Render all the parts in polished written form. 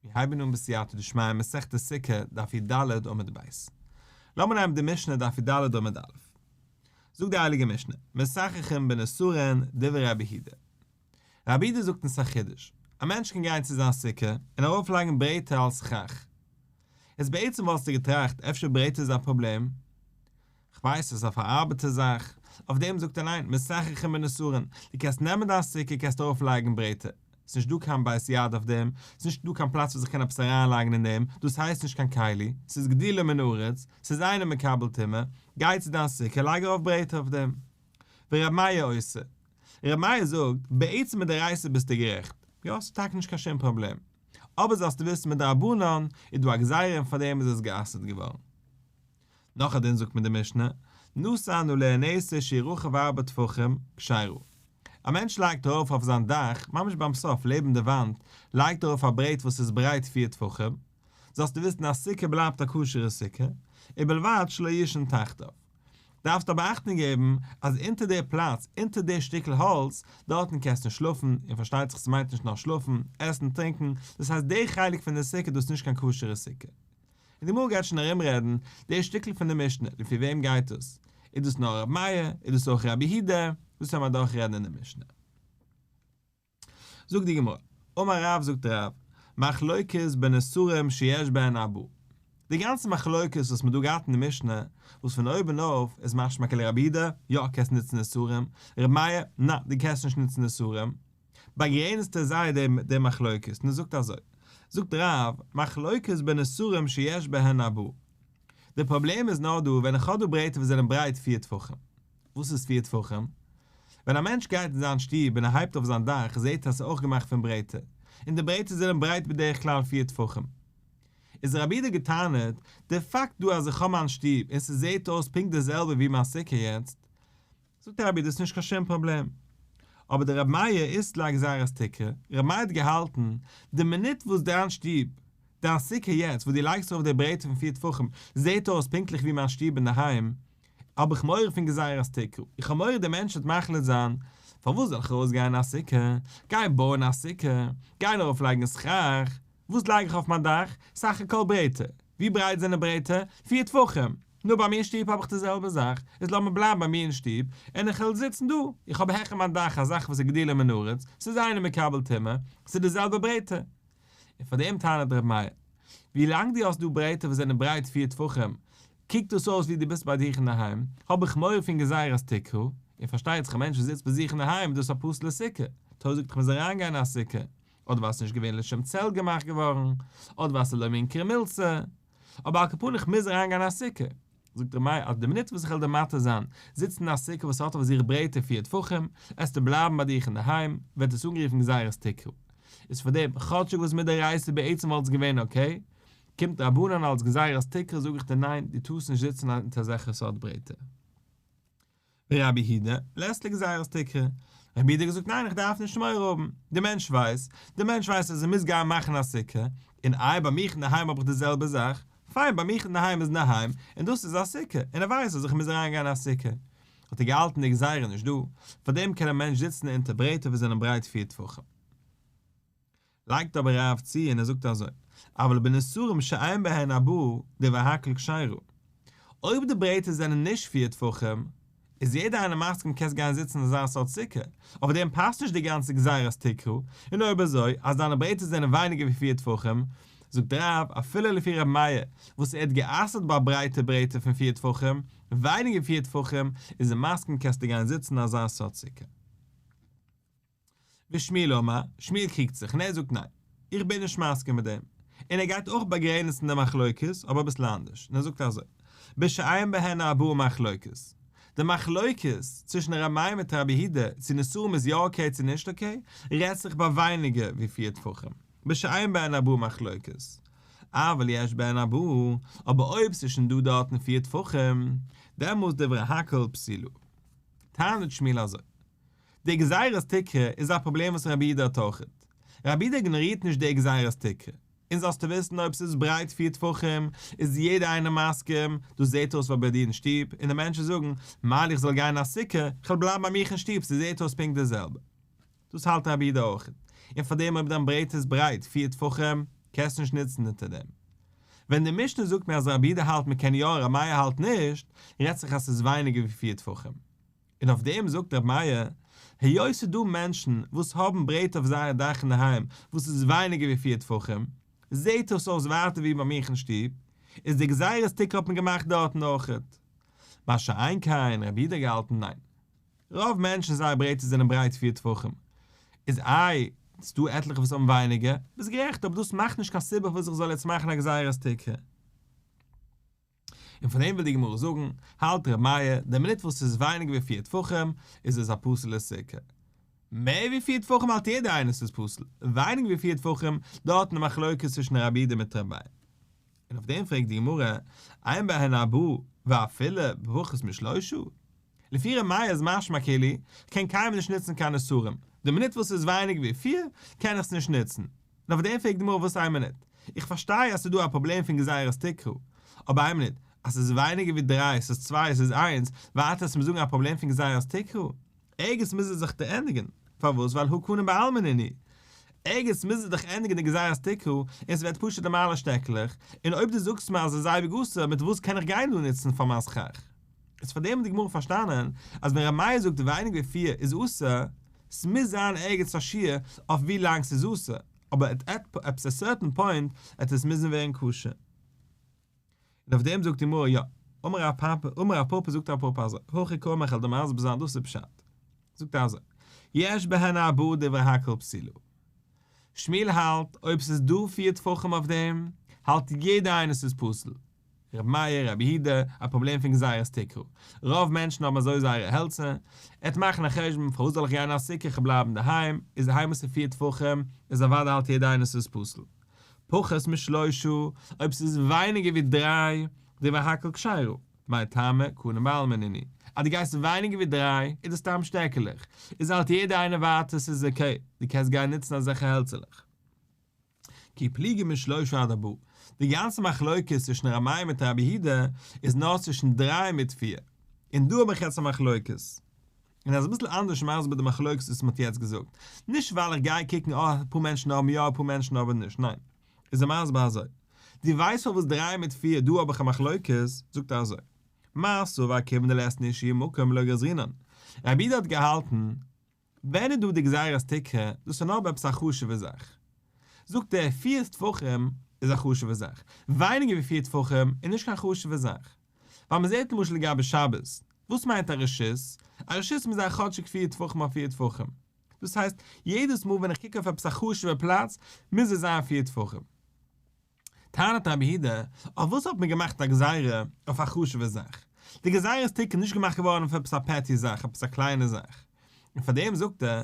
מיר הייבן אן בסייעתא דשמיא מסכת סוכה דף י"ד עמוד ב'. לאמיר נעמען די משנה דף י"ד עמוד א'. זאגט די הייליגע משנה, מסככין בנסרין דברי רבי יהודה. רבי יהודה זאגט אונז א חידוש, א מענטש קען גיין צו זיין סוכה און ארויפלייגן ברעטער אלס סכך. איז בעצם וואלסטו געטראכט אפשר ברעטער איז א פראבלעם? כ'ווייס ס'איז א פארארבעטע זאך, אויף דעם זאגט ער ניין, מסככין בנסרין, דו קענסט נעמען דיין סוכה קענסט ארויף לייגן ברעטער, ס'איז נישט דא קיין בית יד אויף דעם, ס'איז נישט דא קיין פלאץ וואס איך קען עפעס אריין לייגן אין דעם, דאס הייסט נישט קיין כלי, ס'איז גדולה מן הארץ, ס'איז אינו מקבל טומאה, גיי צו דיין סוכה לייג ארויף ברעטער אויף דעם. ור' מאיר אוסר. ר' מאיר זאגט, בעצם מדאורייתא ביסטו גערעכט, יא ס'איז טאקע נישט קיין שום פראבלעם, אבער זאלסטו וויסן מדרבנן איז דא א גזירה און פארדעם איז עס גע'אסר'ט געווארן. נאך א דין זאגט מיר די משנה, נתן עליה נסר שהוא רחב ארבעה טפחים, כשרה. א מענטש לייגט ארויף אויף זיין דאך, ממש ביים סוף לעבן די וואנט, לייגט ער ארויף א ברעט וואס איז ברייט פיר טפחים, זאלסטו וויסן א סוכה בלייבט א כשר'ע סוכה, ובלבד שלא יישן תחתיו. דארפסט אבער אכטונג געבן אז אונטער די פלאץ, אונטער די שטיקל האלץ, דארטן קענסטו נישט שלאפן, און פארשטייט זיך ס'מיינט נישט נאר שלאפן, עסן, טרינקן, דאס הייסט די חלק פון די סוכה דאס איז נישט קיין כשר'ע סוכה. און די גמרא גייט שוין ארום רעדן די שטיקל פון די משנה, לפי וועם גייט עס? איז דאס נאר רבי מאיר? איז דאס אויך רבי יהודה? דאס וועלן מיר אדורך רעדן אין די משנה. זאגט די גמרא, אמר רב זאגט רב, מחלוקת בנסרים שיש בהן ארבעה. די גאנצע מחלוקת וואס מען דא געהאט אין די משנה, וואס פון אויבן אויף איז משמע כאילו רבי יהודה, יא קענסט נוצן נסרים, רבי מאיר, ניין דו קענסט נישט נוצן נסרים, באגרעניצט ער זייער די מחלוקת און ער זאגט אזוי, זאגט רב, מחלוקת בנסרים שיש בהן ארבעה. די פראבלעם איז נאר דא ווען איך האב דא ברעטער וואס זענען ברייט פיר טפחים. וואס איז פיר טפחים? ווען א מענטש גייט אין זיין שטוב און ער הייבט אויף זיין דאך זעהט ער אז ס'איז אויך געמאכט פון ברעטער, און די ברעטער זענען ברייט בדרך כלל פיר טפחים. איז רבי יהודה געטענה'ט, די פאקט דא אז איך האב מיין שטוב און ס'זעהט אויס פונקט די זעלבע ווי מיין סוכה יעצט, זאגט רבי דאס איז נישט קיין שום פראבלעם. אבער דער רבי מאיר אית ליה גזירת תקרה, רבי מאיר האט געהאלטן, די מינוט וואס דיין שטוב, דיין סוכה יעצט וואס דו לייגסט ארויף די ברעטער פון פיר טפחים, זעט אויס פונקטליך ווי מיין שטוב אינדערהיים, האב איך מורא פון גזירת תקרה, איך האב מורא דער מענטש וועט מחליט זיין, פארוואס זאל איך ארויסגיין אין א סוכה, גיין בויען א סוכה, גיין ארויפלייגן סכך, וואס לייג איך אויף מיין דאך? סך הכל ברעטער. ווי ברייט זענען ברעטער? פיר טפחים. נו ביי מיר אין שטוב האב איך די זעלבע זאך, איז לאמיר בלייבן ביי מיר אין שטוב, און איך וועל זיצן דא, איך האב העכער מיין דאך א זאך וואס איז גדולה מן הארץ, ס'איז אינו מקבל טומאה, ס'איז די זעלבע ברעטער. און פאר דעם טענה'ט ר' מאיר, ווי לאנג דו האסט דא ברעטער וואס זענען ברייט פיר טפחים, קוקט דאס אויס ווי דו ביסט ביי דיך אינדערהיים, האב איך מורא פון גזירת תקרה, און פארשטייט זיך א מענטש וואס זיצט ביי זיך אינדערהיים איז דאס א פסול'ע סוכה, תורה זאגט איך מוז אריינגיין אין א סוכה, אדער ווייל ס'נישט געווען לשם צל געמאכט געווארן, אדער ווייל ס'איז לא מינכרא מילתא. אבער על כל פנים איך מוז אריינגיין אין א סוכה. זאגט ר' מאיר אז די מינוט וואס איך וועל דיר מתיר זיין זיצן אין א סוכה וואס האט אויף זיך ברעטער פיר טפחים, עסטו בלייבן ביי דיך אינדערהיים, ווערט עס אנגערופן גזירת תקרה. איז פאר דעם, כאטשיג וואס מדאורייתא בעצם וואלט עס געווען okay, קומט רבנן אלס גזירת תקרה זאג איך דיר ניין, דו טארסט נישט זיצן אונטער אזעלכע סארט ברעטער. ורבי יהודה, לית ליה גזירת תקרה. רבי יהודה האט געזאגט ניין איך דארף נישט מורא האבן, די מענטש ווייסט, די מענטש ווייסט אז ער מוז גיין מאכן א סוכה, און איי ביי מיך אינדערהיים האב איך די זעלבע זאך, פיין ביי מיך אינדערהיים איז אינדערהיים, און דאס איז א סוכה, און ער ווייסט אז איך מוז אריין גיין אין א סוכה. האט ער געהאלטן די גזירה נישט דא, פארדעם קען א מענטש זיצן אונטער ברעטער וואס זענען ברייט פיר טפחים. לייגט אבער רב צו און ער זאגט אזוי, אבל בנסרים שאין בהן ארבעה דברי הכל כשרה. אויב די ברעטער זענען נישט פיר טפחים, איז יעדער איינער מסכים קענסט גיין זיצן אין אזא סארט סוכה, אויף דעם פאסט נישט די גאנצע גזירת תקרה, און אויב אזוי אז דיינע ברעטער זענען ווייניגער ווי פיר טפחים, זאגט רב, אפילו לפי רבי מאיר וואס ער האט גע'אסר'ט ביי ברייטע ברעטער פון פיר טפחים, ווייניגער ווי פיר טפחים, איז ער מסכים קענסטו גיין זיצן אין אזא סארט סוכה. ושמואל אמר, שמואל קריגט זיך און ער זאגט ניין, איך בין נישט מסכים מיט דעם, און ער גייט אויך באגרעניצן די מחלוקת, אבער אביסל אנדערש, און ער זאגט אזוי, בשאין בהן ארבעה מחלוקת, די מחלוקת צווישן רבי מאיר מיט רבי יהודה צו נסרים איז יא okay צו נישט okay, רעדט זיך ביי ווייניגער ווי פיר טפחים, בשאין בהן ארבעה מחלוקת, אבל יש בהן ארבעה, אבער אויב ס'איז שוין דא דארטן פיר טפחים, דעמאלס דברי הכל פסולה. טענה'ט שמואל אזוי. די גזירת תקרה איז א פראבלעם וואס רבי יהודה האט אויכעט. רבי יהודה איגנארירט נישט די גזירת תקרה. און זאלסטו וויסן אויב ס'איז ברייט פיר טפחים איז יעדער איינער מסכים, דאס זעהט אויס ווי ביי דיר אין שטוב, און די מענטשן זאגן, מילא איך זאל גיין אין א סוכה, כ'וועל בלייבן ביי מיך אין שטוב ס'זעהט אויס פונקט די זעלבע. דאס האלט רבי יהודה אויכעט. און פארדעם אויב דיין ברעט איז ברייט פיר טפחים. קענסט נישט נוצן אונטער דעם. ווען די משנה זאגט מיר אז רבי יהודה האלט מען קען יא און רבי מאיר האלט נישט, רעדט זיך אז ס'איז ווייניגער ווי פיר טפחים. און אויף דעם זאגט רבי מאיר, היות ס'איז דא מענטשן וואס האבן ברעטער אויף זייער דאך אינדערהיים וואס איז ווייניגער ווי פיר טפחים, זעהט עס אויס ווייטער ווי ביי מיך אין שטוב, איז די גזירת תקרה האט מען געמאכט דארטן אויכעט. מה שאין כן רבי יהודה געהאלטן ניין. רוב מענטשן זייער ברעטער זענען ברייט פיר טפחים. איז איי, ס'דא עטליכע וואס האבן ווייניגער, ביסט גערעכט אבער דאס מאכט נישט קיין סיבה פארוואס איך זאל יעצט מאכן א גזירת תקרה. און פון דעם וויל די גמרא זאגן, האלט ר' מאיר, די מינוט וואס ס'איז ווייניגער ווי פיר טפחים, איז עס א פסול'ע סוכה. מער ווי פיר טפחים האלט יעדער איינער ס'איז פסול, ווייניגער ווי פיר טפחים, דארטן די מחלוקת צווישן רבי יהודה מיט ר' מאיר. און אויף דעם פרעגט די גמרא, אין בהן ארבעה ואפילו בפחות משלושה? לפי ר' מאיר איז משמע כאילו, כ'קען קיינמאל נישט נוצן קיין נסרים, די מינוט וואס ס'איז ווייניגער ווי פיר, קען איך עס נישט נוצן. און אויף דעם פרעגט די גמרא וואס איין מינוט? איך פארשטיי אז ס'איז דא א פראבלעם פון גזירת תקרה, אבער איין מינוט, אז ס'איז ווייניגער ווי דריי, ס'איז צוויי, ס'איז איינס, ווייטער וועסטו מיר זאגן א פראבלעם פון גזירת תקרה? ערגעץ מוז עס זיך דאך ענדיגן, פארוואס? ווייל הא קנים בעלמא נינהו. ערגעץ מוז עס דאך ענדיגן די גזירת תקרה, און ס'ווערט פשוט נארמאלע שטעקלעך, און אויב דו זאגסט מיר אז עס איז אייביג אסור, מיט וואס קען איך גיין דא נוצן פאר מיין סכך? איז פאר דעם האט די גמרא פארשטאנען אז ווען ר' מאיר זאגט ווייניגער ווי פיר איז אסור, ס'מוז זיין ערגעץ א שיעור אויף ווי לאנג ס'איז אסור, אבער עט עפעס א סערטען פוינט עט עס מוזן ווערן כשר. און אויף דעם זאגט די גמרא יא, אמר רב פפא, אמר רב פפא זאגט רב פפא אזוי, הכי קאמר כ'וועל דיר מסביר זיין דאס איז פשט, זאגט ער אזוי, יש בהן ארבעה דברי הכל פסולה. שמואל האלט אויב ס'איז דא פיר טפחים אויף דעם, האלט יעדער איינער ס'איז פסול. רבי מאיר, רבי יהודה, א פראבלעם פון גזירת תקרה. רוב מענטשן האבן אזוי זייערע העלצער. ער וועט מאכן א חשבון, פארוואס זאל איך גיין אין א סוכה, כ'וועל בלייבן אינדערהיים, איז דערהיים וואס איז פיר טפחים, איז אוודאי האלט יעדער איינער ס'איז פסול. פחות משלושה, אויב ס'איז ווייניגער ווי דריי, דברי הכל כשרה, מאי טעמא, קנים בעלמא נינהו. אז דו גייסט ווייניגער ווי דריי, איז דאס סתם שטעקעלעך. איז האלט יעדער איינער ווייטער ס'איז okay, דו קענסט גיין נוצן אזעלכע העלצעלעך. כי פליגי משלושה עד ארבעה, די גאנצע מחלוקת צווישן ר' מאיר מיט רבי יהודה איז נאר צווישן דריי מיט פיר, און דא האב איך יעצט א מחלוקת, און ער איז אביסל אנדערש מסביר די מחלוקת וואס מ'האט יעצט געזאגט, נישט ווייל איך גיי קוקן אה אפאר מענטשן האבן יא אפאר מענטשן האבן נישט, ניין, איז ער מסביר אזוי, דו ווייסט פארוואס דריי מיט פיר דא האב איך א מחלוקת, זאגט ער אזוי, מר סבר כיוון דלית להו שיעור מקום לא גזרינן, רבי יהודה האט געהאלטן ווען איז דא די גזירת תקרה, דאס איז נאר ביי עפעס א חשוב'ע זאך. זאגט ער, פיר טפחים איז א חשוב'ע זאך, ווייניגער ווי פיר טפחים איז נישט קיין חשוב'ע זאך. ווייל מען זעט למשל לגבי שבת, וואס מיינט א רשות? א רשות מוז זיין כאטשיג פיר טפחים אויף פיר טפחים. דאס הייסט, יעדעס מאל ווען איך קוק אויף עפעס א חשוב'ע פלאץ, מוז עס זיין פיר טפחים. טענה'ט רבי יהודה, אויף וואס האט מען געמאכט א גזירה אויף א חשוב'ע זאך? די גזירת תקרה איז נישט געמאכט געווארן אויף עפעס א petty זאך, עפעס א קליינע זאך. און פאר דעם זאגט ער,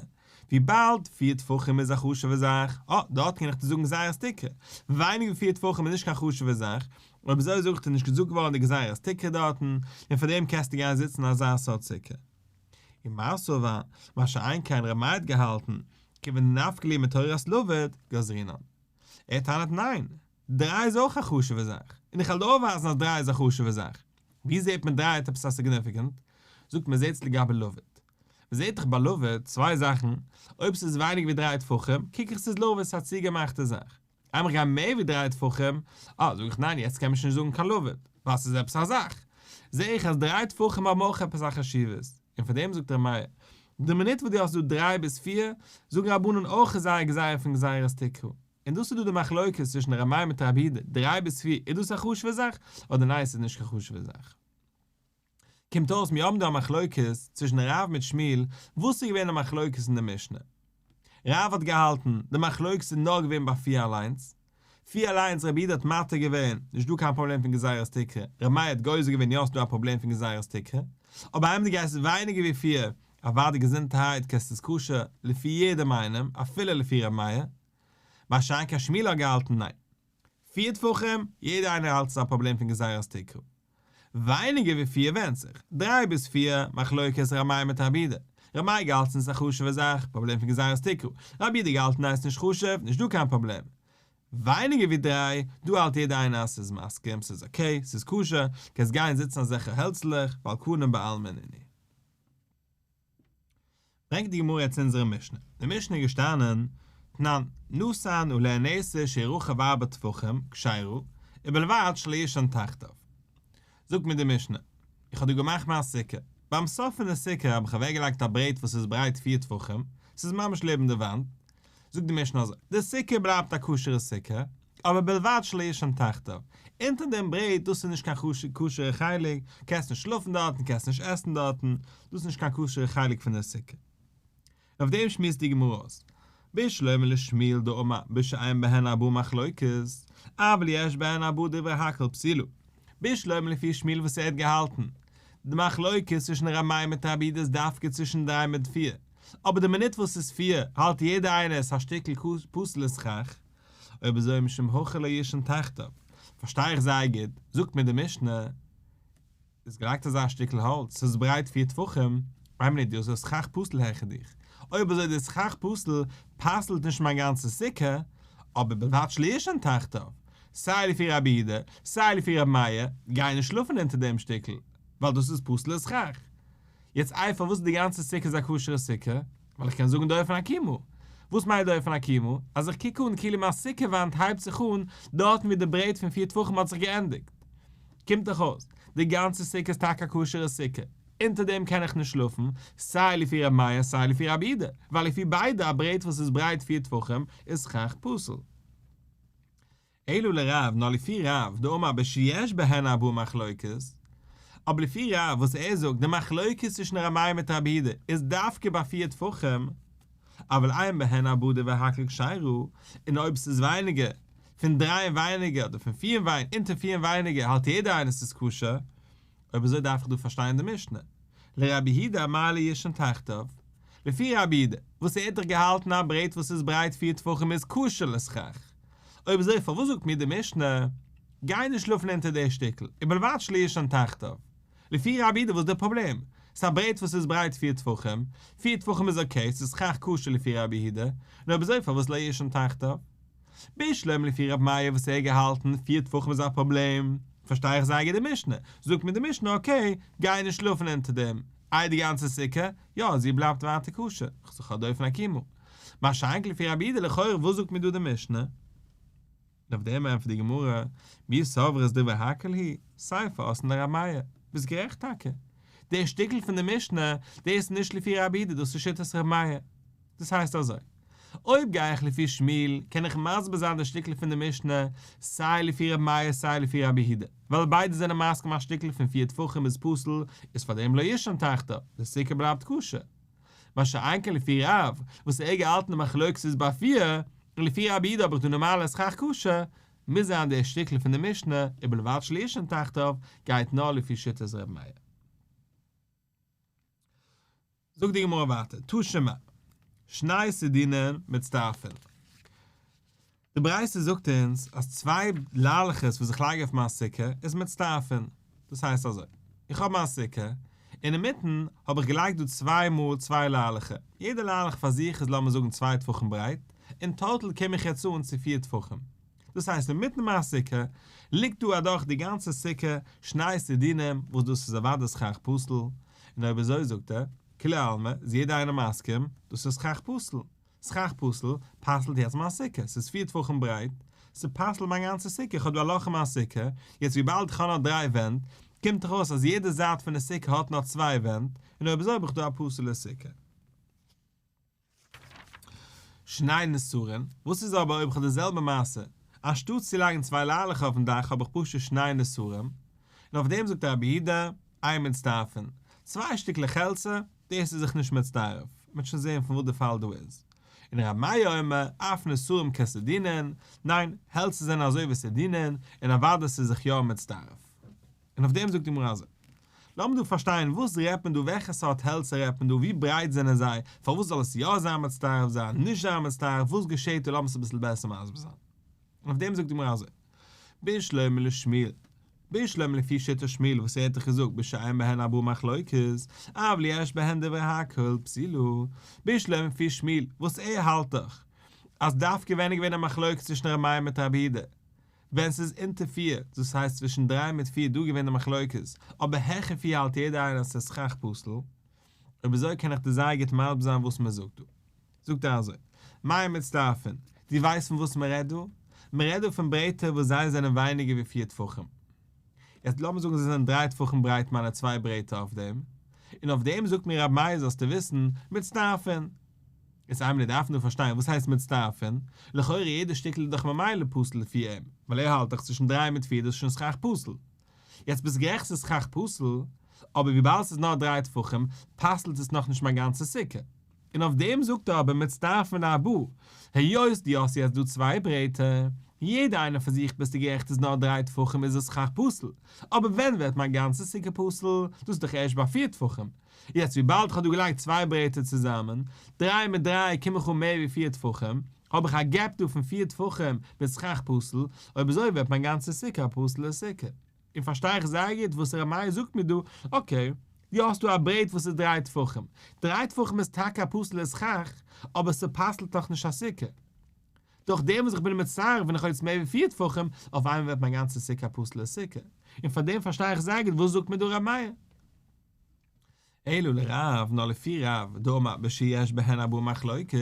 וויבאלד פיר טפחים איז א חשוב'ע זאך, אה, דארט קען איך דיר זאגן גזירת תקרה. ווייניגער ווי פיר טפחים איז נישט קיין חשוב'ע זאך, אויב אזוי זאג איך דיר נישט געזאגט געווארן די גזירת תקרה דארטן, און פאר דעם קענסטו גיין זיצן אין אזא סארט סוכה. ומר סבר, מה שאין כן ר' מאיר האט געהאלטן, כיוון דנפקא להו מתורת לבוד, גזרינן. ער טענה'ט ניין, דריי איז אויך א חשוב'ע זאך, און איך וועל דיר אויפווייזן אז דריי איז א חשוב'ע זאך. ווי זעט מען דריי האט עפעס א significant? זאגט מען זעט עס לגבי לבוד. מען זעט דאך ביי לבוד צוויי זאכן, אויב ס'איז ווייניגער ווי דריי טפחים, קוק איך ס'איז לבוד ס'איז א צוגעמאכטע זאך. איינמאל איך גיי מער ווי דריי טפחים, אה, זאג איך ניין יעצט קען מען שוין נישט זאגן קיין לבוד, ווייל ס'איז עפעס א זאך. זע איך אז דריי טפחים האבן אויך עפעס א חשיבות. און פאר דעם זאגט ר' מאיר, די מינוט וואס דו האסט דא דריי ביז פיר, זאגן רבנן אויך איז זייער גזירה פון גזירת תקרה. און דאס איז דא די מחלוקת צווישן ר' מאיר מיט רבי יהודה, דריי ביז פיר איז דאס א חשוב'ע זאך, אדער ניין ס'איז נישט קיין חשוב'ע זאך. קומט אויס מיר האבן דא א מחלוקת צווישן רב מיט שמואל, וואס איז געווען די מחלוקת אין די משנה? רב האט געהאלטן, די מחלוקת איז נאר געווען ביי פיר אליינס, פיר אליינס רבי יהודה האט מתיר געווען, נישט דא קיין פראבלעם פון גזירת תקרה, רבי מאיר האט גוזר געווען יא ס'דא א פראבלעם פון גזירת תקרה, אבער איינמאל דו גייסט ווייניגער ווי פיר, אוודאי געזונטערהייט קענסטו עס כשר, לפי יעדעם איינעם, אפילו לפי רבי מאיר. מה שאין כן שמואל האט געהאלטן ניין. פיר טפחים, יעדער איינער האלט ס'איז א פראבלעם פון גזירת תקרה. ווייניגער ווי פיר ווענדט זיך. דריי ביז פיר, מחלוקת ר' מאיר מיט רבי יהודה. ר' מאיר געהאלטן ס'איז א חשוב'ע זאך, פראבלעם פון גזירת תקרה. רבי יהודה געהאלטן ניין ס'נישט חשוב, נישט דא קיין פראבלעם. ווייניגער ווי דריי, דא האלט יעדער איינער אז ס'איז מסכים, ס'איז okay, ס'איז כשר, קענסט גיין זיצן אזעלכע העלצלעך, ווייל קנים בעלמא נינהו. ברענגט די גמרא יעצט אונזערע משנה, די משנה איז געשטאנען, תנן, נתן עליה נסר שהוא רחב ארבעה טפחים, כשרה, ובלבד שלא יישן תחתיו. זאגט מיר די משנה, איך האב דא געמאכט מיין סוכה, ביים סוף פון די סוכה האב איך אוועקגעלייגט א ברעט וואס איז ברייט פיר טפחים, ס'איז ממש לעבן די וואנט, זאגט די משנה אזוי, די סוכה בלייבט א כשר'ע סוכה, אבער בלבד שלא יישן תחתיו, אונטער דעם ברעט דאס איז נישט קיין כשר'ע חלק, קענסט נישט שלאפן דארטן, קענסט נישט עסן דארטן, דאס איז נישט קיין כשר'ע חלק פון די סוכה. און אויף דעם שמועסט די גמרא אויס, בשלמא לשמואל דאמר בשאין בהן ארבעה מחלוקת, אבל יש בהן ארבעה דברי הכל פסולה. בשלמא לפי שמואל וואס ער האט געהאלטן, די מחלוקת צווישן ר' מאיר מיט רבי יהודה איז דווקא צווישן דריי מיט פיר, אבער די מינוט וואס ס'איז פיר האלט יעדער איינער עס א שטיקל פסול'ע סכך, אויב אזוי משום הכי לא יישן תחתיו, פארשטיי איך זייער גוט, זאגט מיר די משנה, איז געלייגט אזא שטיקל האלץ, ס'איז ברייט פיר טפחים, איין מינוט דו האסט א סכך פסול העכער דיך, אויב אזוי די סכך פסול פסל'ט נישט מיין גאנצע סוכה, אבער בלבד שלא יישן תחתיו, סיי לפי רבי יהודה, סיי לפי רבי מאיר, גיי נישט שלאפן אונטער דעם שטיקל, ווייל דאס איז פסול'ע סכך. יעצט איי פארוואס די גאנצע סוכה איז א כשר'ע סוכה? ווייל איך קען זאגן דופן עקומה. וואס מיינט דופן עקומה? אז איך קוק אן כאילו מיין סוכה וואנט הייבט זיך אן דארטן ווי די ברעט פון פיר טפחים האט זיך געענדיגט. קומט דאך אויס, די גאנצע סוכה איז טאקע א כשר'ע סוכה. אונטער דעם קען איך נישט שלאפן, סיי לפי ר' מאיר סיי לפי רבי יהודה, ווייל לפי ביידע א ברעט וואס איז ברייט פיר טפחים איז סכך פסול. אלא לרב, נאר לפי רב, דאמר בשיש בהן ארבעה מחלוקת, אבער לפי רב וואס ער זאגט די מחלוקת צווישן ר' מאיר מיט רבי יהודה איז דווקא ביי פיר טפחים, אבל אין בהן ארבעה דברי הכל כשרה, און אויב ס'איז ווייניגער פון דריי און ווייניגער אדער פון פיר און ווייניגער אונטער פיר און ווייניגער האלט יעדער איינער ס'איז כשר, אויב אזוי דארף איך דא פארשטיין די משנה. לרבי יהודה אמאי לא יישן תחתיו. לפי רבי יהודה, וואס ער האט דאך געהאלטן א ברעט וואס איז ברייט פיר טפחים איז כשר לסכך. אויב אזוי פארוואס זאגט מיר די משנה, גיי נישט שלאפן אונטער די שטיקל, ובלבד שלא יישן תחתיו. לפי רבי יהודה וואס איז די פראבלעם? ס'איז א ברעט וואס איז ברייט פיר טפחים, פיר טפחים איז okay, ס'איז סכך כשר לפי רבי יהודה, און אויב אזוי פארוואס לא יישן תחתיו? בשלמא לפי ר' מאיר וואס ער האט געהאלטן פיר טפחים איז א פראבלעם, פארשטיי איך זייער גוט די משנה, זאגט מיר די משנה okay, גיי נישט שלאפן אונטער דעם, איי די גאנצע סוכה? יא, זי בלייבט ווייטער כשר, כ'זיך א דופן עקומה. מה שאין כן לפי רבי יהודה לכאורה וואס זאגט מיר דא די משנה? און אויף דעם ענטפערט די גמרא, מי סברת דברי הכל היא, סיפא אתאן לר' מאיר, ביסט גערעכט טאקע, דער שטיקל פון די משנה, דאס איז נישט לפי רבי יהודה דאס איז שיטת ר' מאיר. דאס הייסט אזוי, אויב גיי איך לפי שמואל, קען איך מסביר זיין די שטיקל פון די משנה, סיי לפי רבי מאיר סיי לפי רבי יהודה, ווייל ביידע זענען מסכים א שטיקל פון פיר טפחים איז פסול, איז פאר דעם לא יישן תחתיו, די סוכה בלייבט כשר. מה שאין כן לפי רב, וואס ער געהאלטן די מחלוקת איז ביי פיר, און לפי רבי יהודה האב איך דא נארמאלע סכך כשר, מוז זיין די שטיקל פון די משנה, ובלבד שלא יישן תחתיו, גייט נאר לפי שיטת רבי מאיר. זאגט די גמרא ווייטער, תא שמע, שני סדינין מצטרפין. די ברייתא זאגט אונז אז צוויי ליילעכעס וואס איך לייג אויף מיין סוכה איז מצטרפין. דאס הייסט אזוי, איך האב מיין סוכה, און אינמיטן האב איך געלייגט דא צוויי מאל צוויי ליילעכער, יעדע ליילעך פאר זיך איז לאמיר זאגן צוויי טפחים ברייט, אין total קום איך יעצט אן צו פיר טפחים. דאס הייסט אינמיטן מיין סוכה ליגט דא אדורך די גאנצע סוכה שני סדינים וואס דאס איז אוודאי סכך פסול, און אויב אזוי זאגט ער, כולי עלמא איז יעדער איינער מסכים, דאס איז סכך פסול, סכך פסול פסל'ט יעצט מיין סוכה, ס'איז פיר טפחים ברייט, ס'פסל'ט מיין גאנצע סוכה, איך האב דא א לאך אין מיין סוכה, יעצט וויבאלד איך האב נאר דריי ווענט, קומט דאך אויס אז יעדע זייט פון די סוכה האט נאר צוויי ווענט, און אויב אזוי האב איך דא א פסול'ע סוכה. שני נסרין, וואס איז אבער אויב איך האב די זעלבע מעשה, אנשטאט צו לייגן צוויי ליילעכער אויפן דאך האב איך פשוט שני נסרים, און אויף דעם זאגט רבי יהודה, אין מצטרפין, צוויי שטיקלעך העלצער, דאס איז זיך נישט מצטרף, מ'וועט שוין זען פון וואס די פאל דא איז. און רבי מאיר אומר, אף נסרים כסדינין, ניין, העלצער זענען אזוי ווי סדינין, און אוודאי ס'איז זיך יא מצטרף. און אויף דעם זאגט די גמרא אזוי. לאמיר דא פארשטיין וואס רעדט מען דא וועלכע סארט העלצער רעדט מען דא ווי ברייט זענען זיי פארוואס זאל עס יא זיין מצטרף זיין נישט זיין מצטרף וואס געשעט דא לאמיר עס אביסל בעסער מסביר זיין. און אויף דעם זאגט די גמרא אזוי. בשלמא לשמואל. בשלמא לפי שיטת שמואל וואס ער האט דאך געזאגט בשאין בהן ארבעה מחלוקת אבל יש בהן דברי הכל פסולה. בשלמא לפי שמואל וואס ער האלט דאך אז דווקא ווען איז געווען א מחלוקת צווישן ר' מאיר מיט רבי יהודה ווען ס'איז אונטער פיר, דאס הייסט צווישן דריי מיט פיר דא געווען די מחלוקת, אבער העכער פיר האלט יעדער איינער אז ס'איז סכך פסול, אויב אזוי קען איך דיר זייער גוט מסביר זיין וואס מען זאגט דא. זאגט ער אזוי, מאי מצטרפין? דו ווייסט פון וואס מען רעדט דא? מען רעדט דא פון ברעטער וואס זיי זענען ווייניגער ווי פיר טפחים. יעצט לאמיר זאגן זיי זענען דריי טפחים ברייט מיינע צוויי ברעטער אויף דעם, און אויף דעם זאגט מיר רבי מאיר זאלסטו וויסן, מצטרפין. יעצט איין מינוט דארף מען דא פארשטיין וואס הייסט מצטרפין, לכאורה יעדע שטיקל איז דאך ממילא פסול לפי אים, ווייל ער האלט דאך צווישן דריי מיט פיר דאס איז שוין סכך פסול. יעצט ביסט גערעכט ס'איז סכך פסול, אבער וויבאלד ס'איז נאר דריי טפחים פסל'ט עס נאכנישט מיין גאנצע סוכה. און אויף דעם זאגט ער אבער מצטרפין לארבעה, היות דו האסט יעצט דא צוויי ברעטער, יעדע איינע פאר זיך ביסטו גערעכט איז נאר דריי טפחים איז עס סכך פסול, אבער ווען ווערט מיין גאנצע סוכה פסול, דאס איז דאך ערשט ביי פיר טפחים, יעצט וויבאלד כ'האב דא געלייגט צוויי ברעטער צוזאמען, דריי מיט דריי קום איך אן מער ווי פיר טפחים, האב איך א gap דא פון פיר טפחים מיט סכך פסול, אויב אזוי ווערט מיין גאנצע סוכה א פסול'ע סוכה. און פארשטיי איך זייער גוט וואס ר' מאיר זאגט מיר דא, okay, דו האסט דא א ברעט וואס איז דריי טפחים, דריי טפחים איז טאקע א פסול'ע סכך, אבער ס'פסל'ט נאך נישט א סוכה. דורך דעם וואס איך בין מצרף ווען איך האב יעצט מער ווי פיר טפחים, אויף איינמאל ווערט מיין גאנצע סוכה א פסול'ע סוכה. און פאר דעם פארשטיי איך זייער גוט וואס זאגט מיר דא ר' מאיר. אלא לרב, נאר לפי רב, דאמר בשיש בהן ארבעה מחלוקת,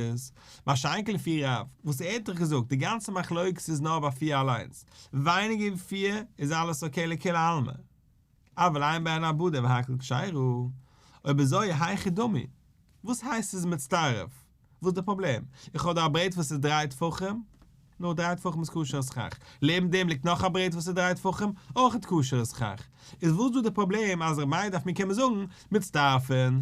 מה שאין כן לפי רב, וואס ער האט דאך געזאגט די גאנצע מחלוקת איז נאר ביי פיר אליינס, ווייניגער ווי פיר איז אלעס okay לכולי עלמא. אבל אין בהן ארבעה דהוי הכל כשרה, אויב אזוי היכי דמי, וואס הייסט ס'איז מצטרף? וואס איז די פראבלעם? איך האב דא א ברעט וואס איז דריי טפחים, נו דריי טפחים איז כשר'ע סכך, לעבן דעם ליגט נאך א ברעט וואס איז דריי טפחים, אויך איז כשר'ע סכך, איז וואס דא די פראבלעם אז ר' מאיר דארף מיר קומען זאגן מצטרפין?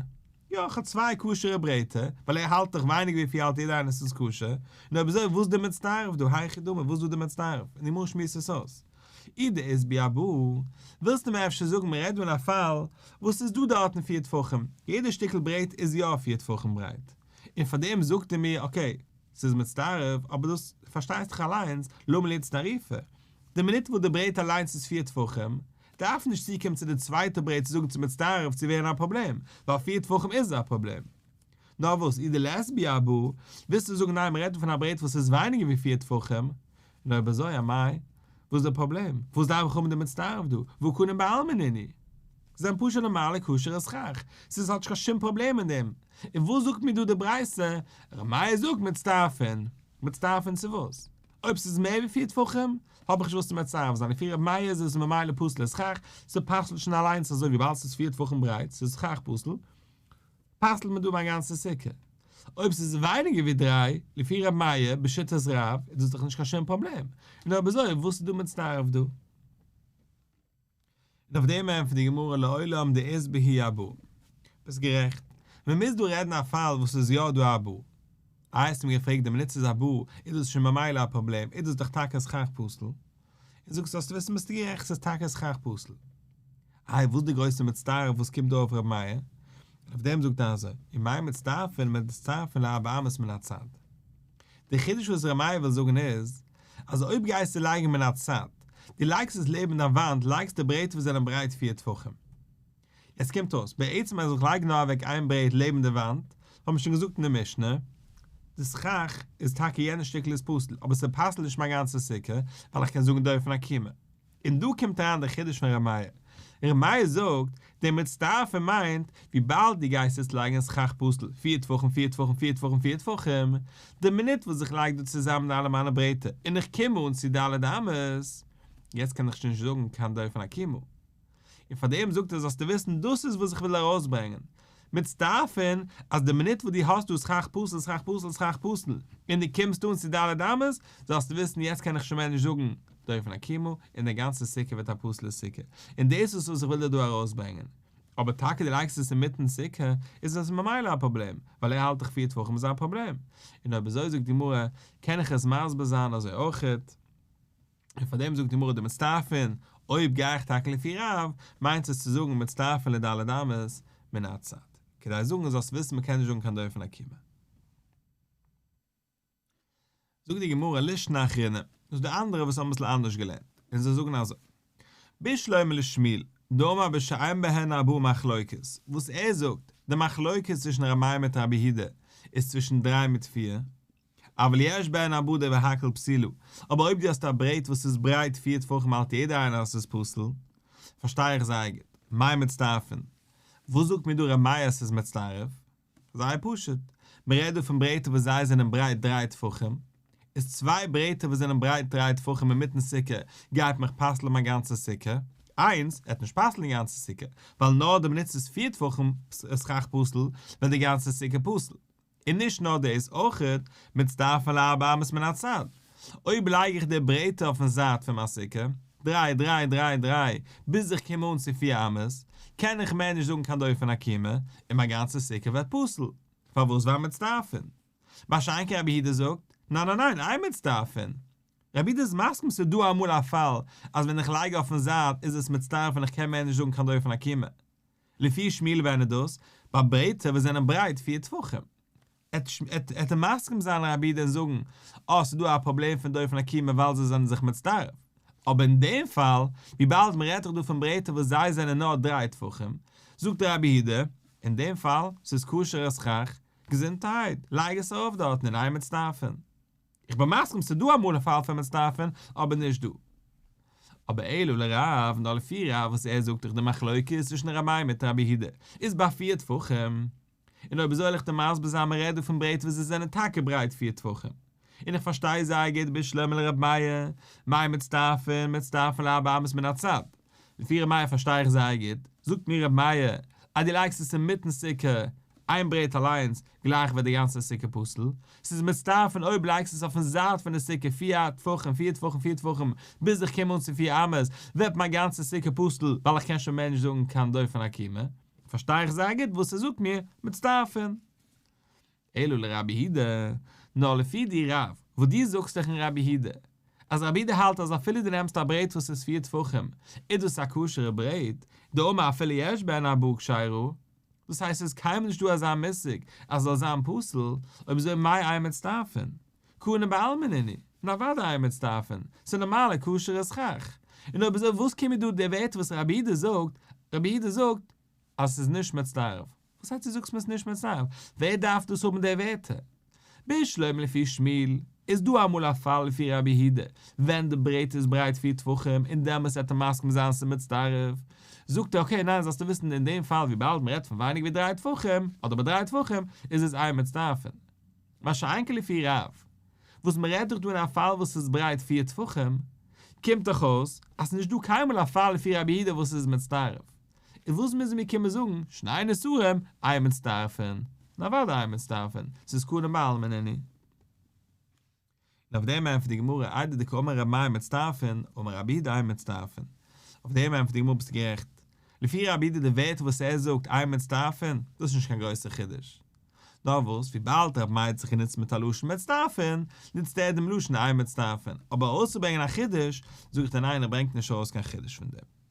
יא איך האב צוויי כשר'ע ברעטער, ווייל ער האלט דאך ווייניגער ווי פיר האלט יעדער איינער ס'איז כשר, נו אויב אזוי וואס איז די מצטרף דא, היכי דמי וואס איז דא די מצטרף? און די גמרא שמועסט עס אויס. אי דאית בהו ארבעה, ווילסטו מיר אפשר זאגן מ'רעדט דא אין א פאל וואס ס'איז דא דארטן פיר טפחים, יעדע שטיקל ברעט איז יא פיר טפחים ברייט, און פארדעם זאגט ער מיר okay ס'איז מצטרף, אבער דאס פארשטייסט דאך אליינס, למה לי איצטרופי? די מינוט וואס די ברעט אליינס איז פיר טפחים, דארף נישט צוקומען צו די צווייטע ברעט צו זאגן צו מצטרף צו ווערן א פראבלעם, ווייל פיר טפחים איז א פראבלעם. נאר וואס, אי דלית בהו ארבעה, ווילסטו זאגן ניין מ'רעדט דא פון א ברעט וואס איז ווייניגער ווי פיר טפחים, און אויב אזוי אמאי, וואס איז די פראבלעם? וואס דארף איך האבן די מצטרף דא? והא קנים בעלמא נינהו? זיי זענען פשוט נארמאלע כשר'ע סכך, ס'איז האט נישט קיין שום פראבלעם אין דעם. און וואס זאגט מיר דא די ברייתא? ר' מאיר זאגט מצטרפין. מצטרפין צו וואס? אויב ס'איז מער ווי פיר טפחים, האב איך נישט וואס צו מצרף זיין, לפי ר' מאיר איז עס ממילא פסול'ע סכך, ס'פסל'ט שוין אליינס אזוי וויבאלד ס'איז פיר טפחים ברייט, ס'איז סכך פסול. פסל'ט מען דא מיין גאנצע סוכה. אויב ס'איז ווייניגער ווי דריי, לפי ר' מאיר, בשיטת רב, איז דאס דאך נישט קיין שום פראבלעם. און אויב אזוי, וואס איז דא מצטרף דא? און אויף דעם ענטפערט די גמרא לעולם דאית בהו ארבעה. ביסט גערעכט. מען מוז דא רעדן א פאל וואס איז יא דא ארבעה. איי האסטו מיר געפרעגט די מינוט ס'איז ארבעה איז דאס שוין ממילא א פראבלעם, איז דאס דאך טאקע סכך פסול. און זאגסט זאלסטו וויסן ביסטו גערעכט ס'איז טאקע סכך פסול. איי וואס די גרויסע מצטרף וואס קומט דא אויף ר' מאיר? און אויף דעם זאגט ער אזוי, ומאי מצטרפין מצטרפין לארבע אמות מן הצד. די חידוש וואס ר' מאיר וויל זאגן איז, אז אויב גייסטו לייגן מן הצד, דו לייגסט עס לעבן דיין וואנט לייגסט די ברעטער וואס זענען ברייט פיר טפחים. עס קומט אויס, בעצם אז איך לייג נאר אוועק איין ברעט לעבן די וואנט, האבן מיר שוין געזאגט אין די משנה, די סכך איז טאקע יענע שטיקל איז פסול, אבער ס'פסל'ט נישט מיין גאנצע סוכה, ווייל איך קען זאגן דופן עקומה. און דא קומט אריין דער חידוש פון ר' מאיר. ר' מאיר זאגט, דער מצטרפין מיינט, וויבאלד דו גייסט עס לייגן אין סכך פסול, פיר טפחים פיר טפחים פיר טפחים פיר טפחים, די מינוט וואס איך לייג דא צוזאמען אלע מיינע ברעטער און איך קום אן צו ד' אמות, יעצט קען איך שוין נישט זאגן קיין דופן עקומה. און פאר דעם זאגט ער זאלסטו וויסן דאס איז וואס איך וויל ארויסברענגען, מצטרפין אז די מינוט וואס דו האסט דא סכך פסול סכך פסול סכך פסול און דו קומסט אן צו ד' אמות, זאלסטו וויסן יעצט קען איך שוין מער נישט זאגן דופן עקומה און די גאנצע סוכה ווערט א פסול'ע סוכה, און דאס איז וואס איך וויל דיר דא ארויסברענגען. אבער טאקע דו לייגסט עס אינמיטן סוכה איז עס ממילא א פראבלעם, ווייל ער האלט דאך פיר טפחים איז א פראבלעם, און אויב אזוי זאגט די גמרא קען איך עס מסביר זיין אזוי אויכעט. און פאר דעם זאגט די גמרא דמצטרפין, אויב גיי איך טאקע לפי רב, מיינט עס צו זאגן מצטרפין לד' אמות מן הצד, כדי זאגן זאלסט וויסן מ'קען נישט זאגן קיין דופן עקומה. זאגט די גמרא לישנא אחרינא, דאס איז די אנדערע וואס האבן אביסל אנדערש געלערנט, און זיי זאגן אזוי, בשלמא לשמואל, דאמר בשאין בהן ארבעה מחלוקת, וואס ער זאגט, די מחלוקת צווישן ר' מאיר מיט רבי יהודה איז צווישן דריי מיט פיר, אבל יש בהן ארבעה דברי הכל פסולה, אבער אויב דו האסט א ברעט וואס איז ברייט פיר טפחים האלט יעדער איינער אז ס'איז פסול, פארשטיי איך זייער גוט. מאי מצטרפין? וואס זאגט מיר דא ר' מאיר אז ס'איז מצטרף? זייער פשוט. מען רעדט דא פון ברעטער וואס זיי זענען ברייט דריי טפחים, איז צוויי ברעטער וואס זענען ברייט דריי טפחים אינמיטן סוכה גייט מיך פסל'ן מיין גאנצע סוכה, איינס עט נישט פסל'ן די גאנצע סוכה, ווייל נאר די מינוט ס'איז פיר טפחים סכך פסול ווערט די גאנצע סוכה פסול. און נישט נאר דאס אויכעט, מצטרפין לארבע אמות מן הצד. אויב לייג איך די ברעטער אויפן זייט פון מיין סוכה, דריי דריי דריי דריי, ביז איך קום אן צו פיר אמות, קען איך מער נישט זאגן קיין דופן עקומה, און מיין גאנצע סוכה ווערט פסול. פארוואס ווייל מצטרפין. מה שאין כן רבי יהודה זאגט, ניין ניין ניין, אין מצטרפין. רבי יהודה איז מסכים ס'איז דא אמאל א פאל אז ווען איך לייג אויפן זייט איז עס מצטרף און איך קען מער נישט זאגן קיין דופן עקומה. לפי שמואל ווען איז דאס? ביי ברעטער וואס זענען ברייט פיר טפחים. עט ער מסכים זיין רבי יהודה און זאגן אה ס'איז דא א פראבלעם פון דופן עקומה ווייל זיי זענען זיך מצטרף. אבער אין דעם פאל, וויבאלד מ'רעדט דאך דא פון ברעטער וואס זיי זענען נאר דריי טפחים, זאגט רבי יהודה, אין דעם פאל, ס'איז כשר'ע סכך, געזונטערהייט, לייג עס ארויף דארטן און אין מצטרפין. איך בין מסכים ס'איז דא אמאל א פאל פון מצטרפין, אבער נישט דא. אבער אלא לרב, נאר לפי רב וואס ער זאגט דאך די מחלוקת צווישן ר' מאיר מיט רבי יהודה איז ביי פיר טפחים. און אויב אזוי וועל איך דיר מסביר זיין מ'רעדט דא פון ברעטער וואס זיי זענען טאקע ברייט פיר טפחים. און איך פארשטיי זייער גוט בשלמא לר' מאיר, מאי מצטרפין, מצטרפין לארבע אמות מן הצד. לפי ר' מאיר פארשטיי איך זייער גוט, זאגט מיר ר' מאיר אז דו לייגסט עס אינמיטן סוכה, איין ברעט אליינס, גלייך ווערט די גאנצע סוכה פסול, ס'איז מצטרפין אויב לייגסט עס אויפן זייט פון די סוכה פיר טפחים פיר טפחים פיר טפחים ביז איך קום אן צו פיר אמות ווערט מיין גאנצע סוכה פסול ווייל איך קען שוין מער נישט זאגן קיין דופן עקומה, פארשטיי איך זייער גוט וואס ער זאגט מיר מצטרפין. אלא לרבי יהודה, נאר לפי די רב, וואס דו זאגסט דאך אין רבי יהודה, אז רבי יהודה האלט אז אפילו דו נעמסט א ברעט וואס איז פיר טפחים, איז דאס א כשר'ע ברעט, דאמר אפילו יש בהן ארבעה כשרה, דאס הייסט ס'איז קיינמאל נישט דא אזא מושג אז ס'זאל זיין פסול, אויב אזוי מאי אין מצטרפין? קני בעלמא נינהו, און אוודאי אין מצטרפין, ס'איז נארמאלע כשר'ע סכך. און אויב אזוי וואס קומט דא די ווערטער וואס רבי יהודה זאגט, רבי יהודה זאגט אז ס'איז נישט מצטרף. וואס הייסט דו זאגסט מיר ס'איז נישט מצטרף? ווער דארף דאס האבן די ווערטער? בשלמא לפי שמואל, איז דא אמאל א פאל לפי רבי יהודה ווען די ברעט איז ברייט פיר טפחים און דעמאלס וועט ער מסכים זיין ס'איז מצטרף? זאגט ער okay ניין זאלסטו וויסן אין דעם פאל וויבאלד מ'רעדט פון ווייניגער ווי דריי טפחים אדער ביי דריי טפחים איז עס אין מצטרפין. מה שאין כן לפי רב וואס מ'רעדט דאך דא אין א פאל וואס איז ברייט פיר טפחים, קומט דאך אויס אז ס'נישט דא קיינמאל א פאל לפי רבי יהודה וואס איז מצטרף. און וואס מוזן מיר קומען זאגן, שני נסרים, אין מצטרפין, און אוודאי אין מצטרפין, ס'איז קנים בעלמא נינהו. און אויף דעם ענטפערט די גמרא, איידי דקאמר רבי מאיר מצטרפין, אמר רבי יהודה אין מצטרפין. אויף דעם ענטפערט די גמרא ביסטו גערעכט. לפי רבי יהודה די ווערטער וואס ער זאגט אין מצטרפין, דאס איז נישט קיין גרויסער חידוש. נאר וואס, וויבאלד רבי מאיר האט זיך גענוצט מיט א לשון מצטרפין, נוצט ער דעם לשון אין מצטרפין. אבער ארויסצוברענגען א חידוש, זאג איך דיר ניין ער ברענגט נישט ארויס קיין חידוש פון דעם.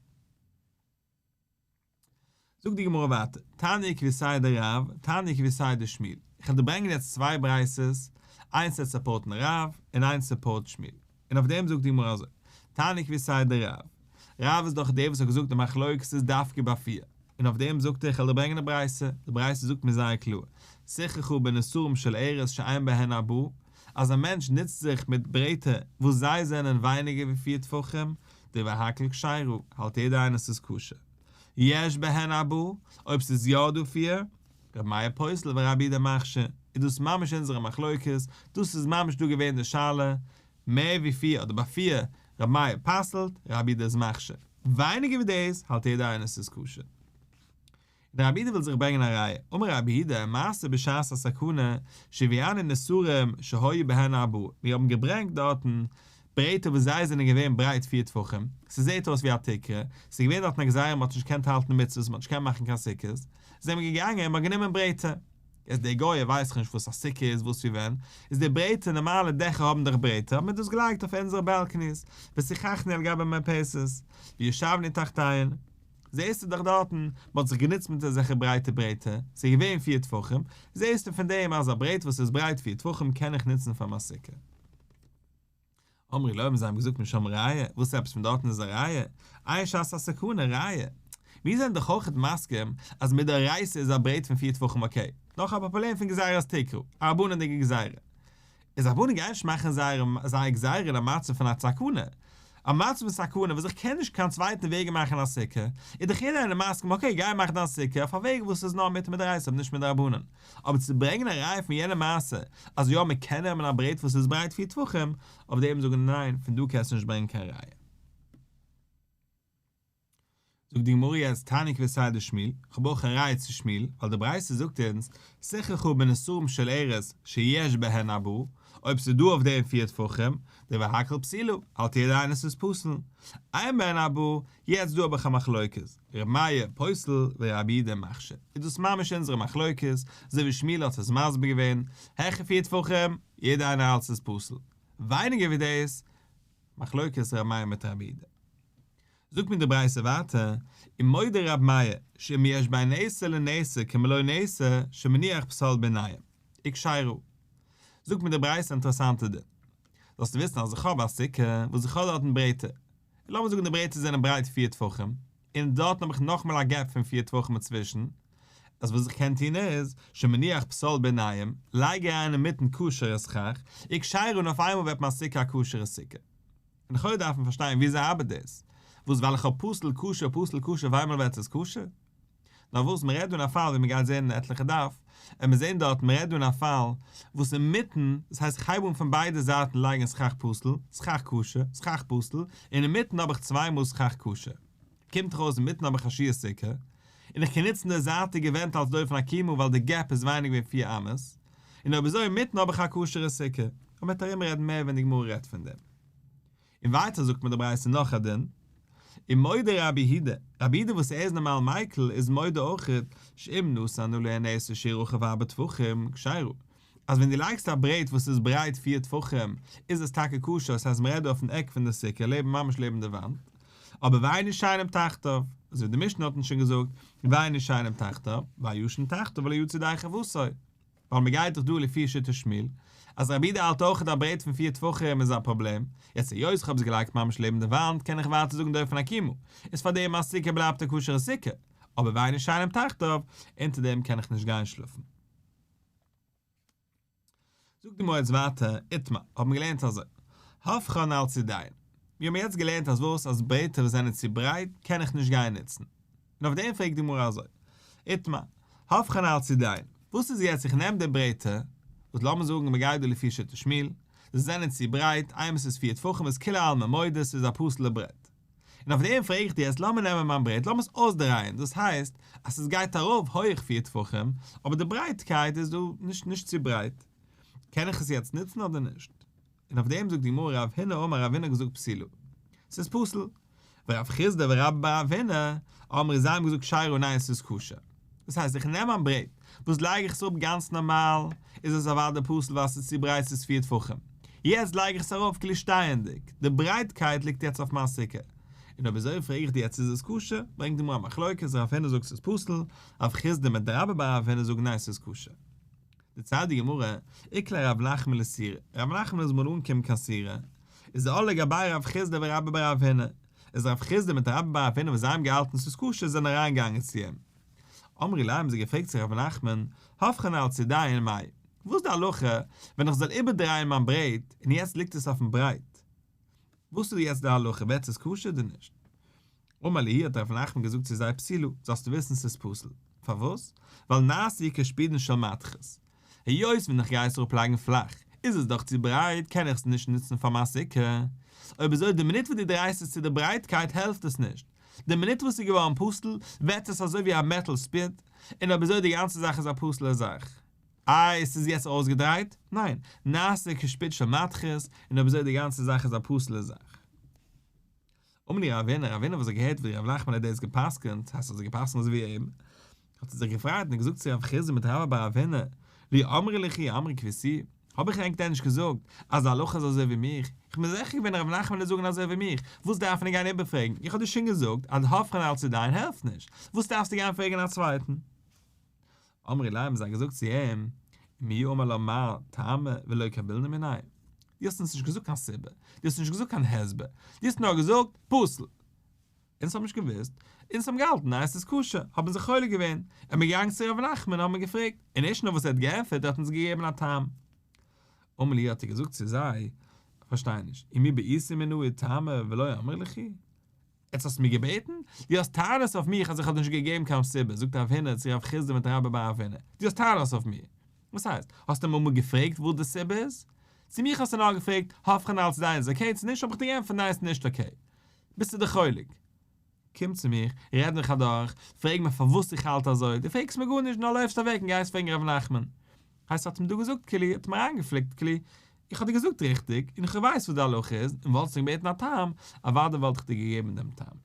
זאגט די גמרא ווייטער, תניא כוותיה דרב, תניא כוותיה דשמואל, איך וועל דיר ברענגען יעצט צוויי ברייתות, איינס וועט support ן רב, און איינס support שמואל, און אויף דעם זאגט די גמרא אזוי, תניא כוותיה דרב, רב איז דאך דער וואס האט געזאגט די מחלוקת איז דווקא ביי פיר, און אויף דעם זאגט ער איך וועל דיר ברענגען א ברייתא, די ברייתא זאגט מיר זייער קלאר, סיככה בנסרים של ארז שאין בהן ארבעה, אז א מענטש נוצט זיך מיט ברעטער וואס זיי זענען ווייניגער ווי פיר טפחים, דברי הכל כשרה, האלט יעדער איינער ס'איז כשר. יש בהן ארבעה, אויב ס'איז יא דא פיר, ר' מאיר פוסל ורבי יהודה מכשיר, איז דאס ממש אונזערע מחלוקת, דאס איז ממש דא געווען די שאלה, מער ווי פיר אדער ביי פיר, ר' מאיר פסל'ט, רבי יהודה איז מכשיר. ווייניגער ווי דאס, האלט יעדער איינער ס'איז כשר. און רבי יהודה וויל זיך ברענגען א ראיה, אמר רבי יהודה, מעשה בשעת הסכנה, שהביאנו נסרים שהיו בהן ארבעה, מיר האבן געברענגט דארטן ברעטער וואס זיי זענען געווען ברייט פיר טפחים, ס'זעט אויס ווי א תקרה, ס'איז געווען דארטן א גזירה מ'האט נישט געקענט האלטן מצוות, מ'האט נישט געקענט מאכן קיין סוכות, זענען מיר געגאנגען און מ'האט גענומען ברעטער. יעצט דער גוי ער ווייסט דאך נישט וואס א סוכה איז וואס ווי ווען, איז די ברעטער נארמאלע דעכער האבן דאך ברעטער האט מען דאס געלייגט אויף אונזערע balconies, וסיככנו על גבי מרפסת, וישבנו תחתיהן. זעהסטו דאך דארטן, מען האט זיך גענוצט מיט אזעלכע ברייטע ברעטער, ס'איז געווען פיר טפחים, זעהסטו פון דעם אז א ברעט וואס איז ברייט פיר טפחים קען איך נוצן פאר מיין סוכה. אמרו לו האבן זיי אים געזאגט משם ראיה, וואס עפעס פון דארטן איז א ראיה? אין שעת הסכנה ראיה. מיר זענען דאך אויכעט מסכים אז מדאורייתא איז א ברעט פון פיר טפחים okay, נאך א פראבלעם פון גזירת תקרה, א רבנן'דיגע גזירה. איז רבנן גייען נישט מאכן זייער גזירה אין א מצב פון א סכנה. א מצב פון סכנה וואס איך קען נישט קיין צווייטן וועג מאכן א סוכה, איז דאך יעדער איינער מסכים okay גיי מאך דיין סוכה אויף א וועג וואס איז נאר מותר מדאורייתא אבער נישט מדרבנן, אבער צו ברענגען א ראיה פון יענע מעשה אז יא מען קען נעמען א ברעט וואס איז ברייט פיר טפחים, אויף דעם זאגן ניין פון דא קענסטו נישט ברענגען קיין ראיה. זאגט די גמרא יעצט תניא כוותיה דשמואל, כ'האב אויך א ראיה צו שמואל, ווייל די ברייתא זאגט אונז, סכך בנסרים של ארז שיש בהן ארבעה, אויב ס'איז דא אויף דעם פיר טפחים, דברי הכל פסולה, האלט יעדער איינער ס'איז פסול. אין בהן ארבעה, יעצט דא האב איך א מחלוקת, ר' מאיר פוסל ורבי יהודה מכשיר, איז דאס ממש אונזערע מחלוקת, אזוי ווי שמואל האט עס מסביר געווען, העכער פיר טפחים, יעדער איינער האלט ס'איז פסול, ווייניגער ווי דאס, מחלוקת ר' מאיר מיט רבי יהודה. זאגט מיר די ברייתא ווייטער, ומודה ר' מאיר, שאם יש בין נסר לנסר כמלוא נסר, שמניח פסל ביניהם, וכשרה. זאגט מיר די ברייתא א אינטערעסאנטע דין. זאלסטו וויסן אז איך האב א סוכה וואס איך האב דארטן ברעטער, און לאמיר זאגן די ברעטער זענען ברייט פיר טפחים, און דארטן האב איך נאכאמאל א gap פון פיר טפחים אינצווישן, אז וואס איך קען טון איז, שמניח פסל ביניהם, לייג אריין אינמיטן כשר'ע סכך, וכשרה און אויף איינמאל ווערט מיין סוכה א כשר'ע סוכה. און לכאורה דארף מען פארשטיין וויאזוי ארבעט דאס? וואס ווייל איך האב פסל כשר פסל כשר אויף איינמאל ווערט עס כשר? נאר וואס מען רעדט דא אין א פאל ווי מען גייט זען אין עטליכע דף, און מיר זען דארט מען רעדט דא אין א פאל וואס אינמיטן, דאס הייסט איך הייב אן פון ביידע זייטן לייגן סכך פסול, סכך כשר, סכך פסול, און אינמיטן האב איך צוויי מאל סכך כשר. קומט דאך אויס אינמיטן האב איך א שיעור סוכה, און איך קען נוצן די זייטיגע ווענט אלס דופן עקומה ווייל די gap איז ווייניגער ווי פיר אמות, און אויב אזוי אינמיטן האב איך א כשר'ע סוכה. און מ'וועט ארום רעדן מער ווען די גמרא רעדט פון דעם. און ווייטער זאגט מיר די ברייתא נאך א דין, ומודה רבי יהודה, רבי יהודה וואס ער איז נארמאל מיקל איז מודה אויכעט, שאם נתן עליה נסר שהוא רחב ארבעה טפחים, כשרה, אז ווען דו לייגסט א ברעט וואס איז ברייט פיר טפחים איז עס טאקע כשר, ס'הייסט מ'רעדט דא אויפן עק פון די סוכה לעבן ממש לעבן די וואנט, אבער ואין ישנים תחתיו, אזוי ווי די משנה האט אונז שוין געזאגט, ואין ישנים תחתיו, והישן תחתיו ולא יצא ידי חובתו. ווייל מען גייט דאך דא לפי שיטת שמואל, אז רבי יהודה האלט אויך אז א ברעט פון פיר טפחים איז א פראבלעם, יעצט היות איך האב עס געלייגט ממש לעבן די וואנט קען איך ווייטער זאגן דופן עקומה, איז פאר דעם אז סוכה בלייבט א כשר'ע סוכה, אבער ואין ישנים תחתיו, אונטער דעם קען איך נישט גיין שלאפן. זאגט די גמרא יעצט ווייטער, איתמר, האט מען געלערנט אזוי, הופכן על צידיהן, מיר האבן יעצט געלערנט אז וואס אז ברעטער וואס זענען צו ברייט קען איך נישט גיין נוצן, און אויף דעם פרעגט די גמרא אזוי, איתמר, הופכן על צידיהן, וואס איז יעצט איך נעם די ברעטער, וואס לאמיר זאגן מען גייט דא לפי שיטת שמואל, זיי זענען צו ברייט, איינמאל ס'איז פיר טפחים איז כולי עלמא מודה ס'איז א פסול'ע ברעט. און אויף דעם פרעג איך דיר יעצט לאמיר נעמען מיין ברעט לאמיר עס אויסדרייען, דאס הייסט אז עס גייט ארויף הויעך פיר טפחים, אבער די ברייטקייט איז דא נישט נישט צו ברייט, קען איך עס יעצט נוצן אדער נישט? און אויף דעם זאגט די גמרא רב הונא אמר רב הונא האט געזאגט פסולה, ס'איז פסול. ורב חסדא ורבה בר רב הונא אמרי זיי האבן געזאגט כשרה ניין ס'איז כשר. דאס הייסט איך נעם מיין ברעט, וואס לייג איך עס אראפ גאנץ נארמאל, איז עס אוודאי פסול ווייל ס'איז צו ברייט ס'איז פיר טפחים. יעצט לייג איך עס ארויף כאילו שטייענדיג, די ברייטקייט ליגט יעצט אויף מיין סוכה. און אויב אזוי פרעג איך דיר יעצט איז עס כשר, ברענגט די גמרא א מחלוקת, רב הונא זאגט ס'איז פסול, רב חסדא מיט רבה בר רב הונא זאגן ניין ס'איז כשר. דערציילט די גמרא, איקלע רב נחמן לסורא, רב נחמן איז אמאל אנגעקומען קיין סורא, איז על לגביה רב חסדא ורבה בר רב הונא, איז רב חסדא מיט רבה בר רב הונא וואס זיי האבן געהאלטן ס'איז כשר זענען אריין געגאנגען צו אים. אמרי ליה האבן זיי געפרעגט צו רב נחמן, הופכן על צידיהן מאי, וואס איז די הלכה ווען איך זאל איבערדרייען מיין ברעט און יעצט ליגט עס אויפן ברייט, וואס איז יעצט די הלכה ווערט עס כשר אדער נישט? אמר להו האט רב נחמן געזאגט צו זיי פסולה, זאלסטו וויסן ס'איז פסול. פארוואס? ווייל נעשו כשפודין של מתכות. היות ווען איך גיי עס אראפלייגן פלאך איז עס דאך צו ברייט קען איך עס נישט נוצן פאר מיין סוכה. אויב אזוי די מינוט וואס דו דרייסט עס צו די ברייטקייט העלפט עס נישט. די מינוט וואס ס'איז געווארן פסול ווערט עס אזוי ווי א מעטאל ספיד, און אויב אזוי די גאנצע זאך איז א פסול'ע זאך. איי עס איז יעצט אויסגעדרייט? ניין, נעשה כשפוד של מתכות, און אויב אזוי די גאנצע זאך איז א פסול'ע זאך. אמר להו רב הונא, רב הונא וואס האט געהערט ווי רב נחמן האט דאס גע'פסק'נט, הייסט אז ער האט גע'פסק'נט אזוי ווי אים, האט ער זיך געפרייט און געזאגט צו רב חסדא מיט רבה בר רב הונא, לא אמרי לכו אמרי כוותי, האב איך ענק דען נישט געזאגט אז די הלכה איז אזוי ווי מיך, איך בין זיכער געווען רב נחמן וועט זאגן אזוי ווי מיך, וואס דארף מען גיין איבערפרעגן, איך האב דיר שוין געזאגט אז הופכן על צידיהן העלפט נישט, וואס דארפסטו גיין פרעגן א צווייטן? אמרי ליה האבן זיי געזאגט צו אים, ומי אמר לן מר טעמא ולא קבילנא מיניה, דו האסט אונז נישט געזאגט קיין סיבה, דו האסט נישט געזאגט קיין הסבר, דו האסט נאר געזאגט פסול. אונז האבן נישט געוואוסט, אונז האבן געהאלטן ניין עס איז כשר, האבן זיך חולק געווען, און מיר געגאנגען צו ר' נחמן און האבן געפרעגט, און נישט נאר וואס ער האט געענטפערט, ער האט אונז געגעבן א טעם. אמר להו האט ער געזאגט צו זיי. כ'פארשטיי נישט, ומי בעיתו מינאי טעמא ולא אמרי ליכי? יעצט האסטו מיר געבעטן? דו האסט טענות אויף מיך אז איך האב דיר נישט געגעבן קיין סיבה, זאגט רב הונא צו רב חסדא מיט רבה בר רב הונא, דו האסט טענות אויף מיר? וואס הייסט? האסטו מיר אמאל געפרעגט וואס די סיבה איז? צו מיך האסטו נאר געפרעגט, הופכין על צידיהן איז okay צו נישט, האב איך דיר געענטפערט ניין ס'איז נישט okay. ביסטו דאך חולק. קום צו מיך, רעד מיך אדורך, פרעג מיר פארוואס איך האלט אזוי, דו פרעגסט מיר גארנישט נאר לויפסט אוועק און גייסט פרעגן ר' נחמן. הייסט האט אים דא געזאגט כאילו האט אים אריינגעפליקט כאילו איך האב דיר געזאגט ריכטיג און איך ווייס וואס די הלכה איז און וואלסט מיך געבעטן א טעם אוודאי וואלט איך דיר געגעבן דעם טעם.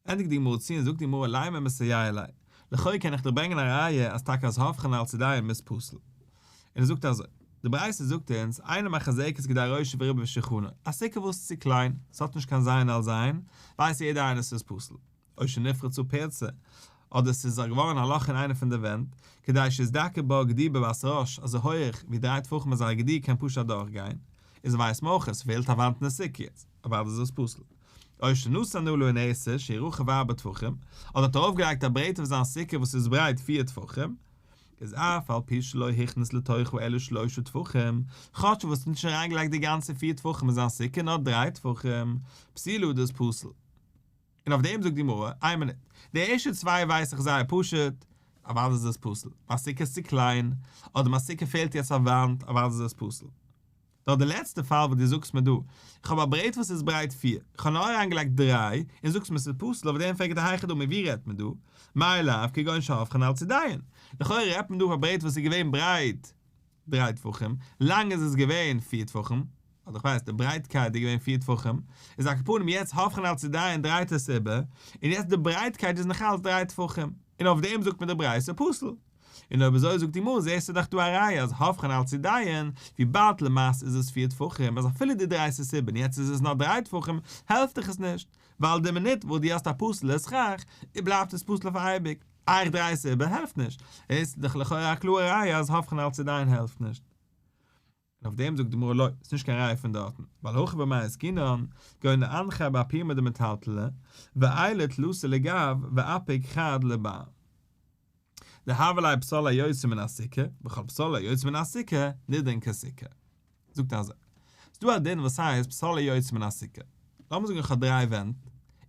ענדיגט די גמרא צו און זאגט די גמרא לימא מסייע ליה, לכאו' קען איך דיר ברענגען א ראיה אז טאקע אז הופכין על צידיהן איז פסול. און ער זאגט אזוי, די ברייתא זאגט אונז, אינה מחזקת כדי ראשו ורובו ושולחנו, א סוכה וואס איז צו קליין, ס'האט נישט קיין זיין על זיין, ווייסט יעדער איינער ס'איז פסול. או שנפרצה פרצה, אדער ס'איז געווארן א לאך אין איינע פון די ווענט, כדי שיזדקר בה גדי בבת ראש, אזוי הויעך ווי דריי טפחים אז א גדי קען פשוט אדורך גיין, איז ווייסט מען אויך אז ס'פעלט א וואנט אין די סוכה יעצט, אוודאי איז דאס פסול. או שנתן עליה נסר שהוא רחב ארבעה טפחים, אדער האט ארויפגעלייגט א ברעט אויף זיין סוכה וואס איז ברייט פיר טפחים, איז אף על פי שלא הכניס לתוכה אלא שלושה טפחים, כאטש וואס האט נישט אריינגעלייגט די גאנצע פיר טפחים אין זיין סוכה נאר דריי טפחים, פסולה דאס פסול. און אויף דעם זאגט די גמרא, איין מינוט, די ערשטע צוויי ווייס איך זייער פשוט, אוודאי איז דאס פסול, מיין סוכה איז צו קליין, אדער מיין סוכה פעלט יעצט א וואנט, אוודאי איז דאס פסול. נאר די לעצטע פאל וואס דו זאגסט מיר דא, איך האב א ברעט וואס איז ברייט פיר, איך האב נאר אריינגעלייגט דריי, און זאגסט מיר ס'איז פסול, אויף דעם פרעגט דער היכי דמי ווי רעדט מען דא? מאי לאו כגון שהופכין על צידיהן, לכאורה רעדט מען דא אויף א ברעט וואס איז געווען ברייט דריי טפחים, לאנג איז עס געווען פיר טפחים, אדער איך ווייס די ברייטקייט איז געווען פיר טפחים, איז על כל פנים יעצט הופכין על צידיהן דרייט עס איבער, און יעצט די ברייטקייט איז נאכאלץ דריי טפחים, און אויף דעם זאגט מען די ברייתא פסול. און אויב אזוי זאגט די גמרא זעסטו דאך דא א ראיה אז הופכין על צידיהן, וויבאלד למעשה איז עס פיר טפחים אז אפילו דו דרייסט עס איבער און יעצט איז עס נאר דריי טפחים העלפט דיך עס נישט, ווייל די מינוט וואס דו האסט א פסול'ע סכך בלייבט עס פסול אויף אייביג, איי איך דריי עס איבער העלפט נישט, עס איז דאך לכאורה א קלארע ראיה אז הופכין על צידיהן העלפט נישט. און אויף דעם זאגט די גמרא לא, ס'איז נישט קיין ראיה פון דארטן, ווייל הכא במאי עסקינן, כגון דאנחיה באפומא דמטלטלי, ועיילי תלתא לגו ואפיק חד לבר. דהוה ליה פסל היוצא מן הסוכה, וכל פסל היוצא מן הסוכה, נידון כסוכה. זאגט ער אזוי, ס'דא א דין וואס הייסט פסל היוצא מן הסוכה. לאמיר זאגן איך האב דריי ווענט,